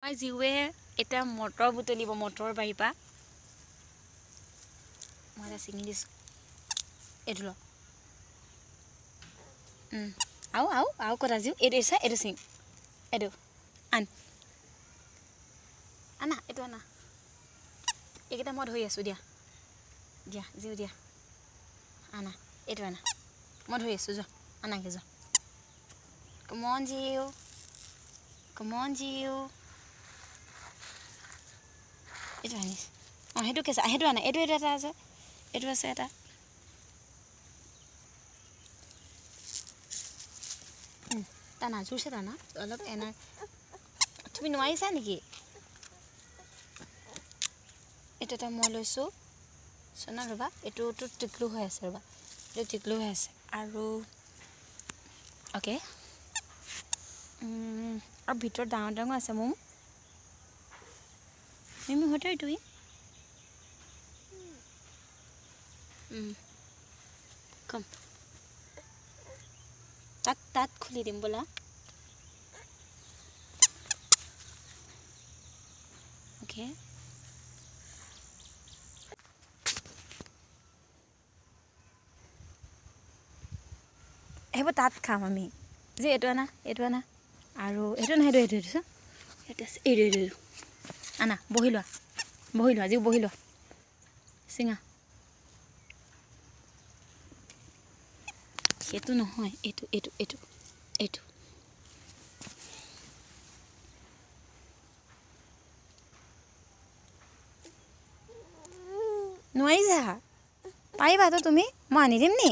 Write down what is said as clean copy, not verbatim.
জিৱে এতিয়া motor বুটলিব, motor বাৰীৰ পৰা। মই এটা ছিঙি দিছোঁ, এইটো ল। আৰু আৰু আৰু ক'ত আজিও? এইটো চা, এইটো চিং, এইটো আন, আনা, এইটো আনা। এইকেইটা মই ধৰি আছোঁ, দিয়া দিয়া জিউ, দিয়া, আনা, এইটো আনা, মই ধৰি আছোঁ, যোৱা, আনাগৈ যোৱা। কমন জিউ, কমন জিউ, এইটো আনিছে। অঁ, সেইটো কেঁচা, সেইটো আনা। এইটো এটা আছে, এইটো আছে এটা। টানা, জোৰছে টানা অলপ। এনাৰ তুমি নোৱাৰিছা নেকি? এইটো এটা মই লৈছোঁ চোনা, ৰ'বা, এইটোতো টিকলু হৈ আছে, ৰ'বা, এইটো টিকলু হৈ আছে। আৰু অ'কে, আৰু ভিতৰত ডাঙৰ ডাঙৰ আছে। মোৰ Mimi, what are you doing? কম তাত তাত খুলি দিম বোলা। অ'কে, সেইবোৰ তাত খাম আমি যে। এইটো আনা, এইটো আনা, আৰু এইটো নহয়, এইটো এইটো এইটো চা, এইটো আছে, এইটো এইটো এইটো আনা। বহি লোৱা, বহি লোৱা আজিও, বহি লোৱা, চিঙা। সেইটো নহয়, এইটো এইটো এইটো এইটো। নোৱাৰিছা? পাৰিবাতো তুমি, মই আনি দিম নি?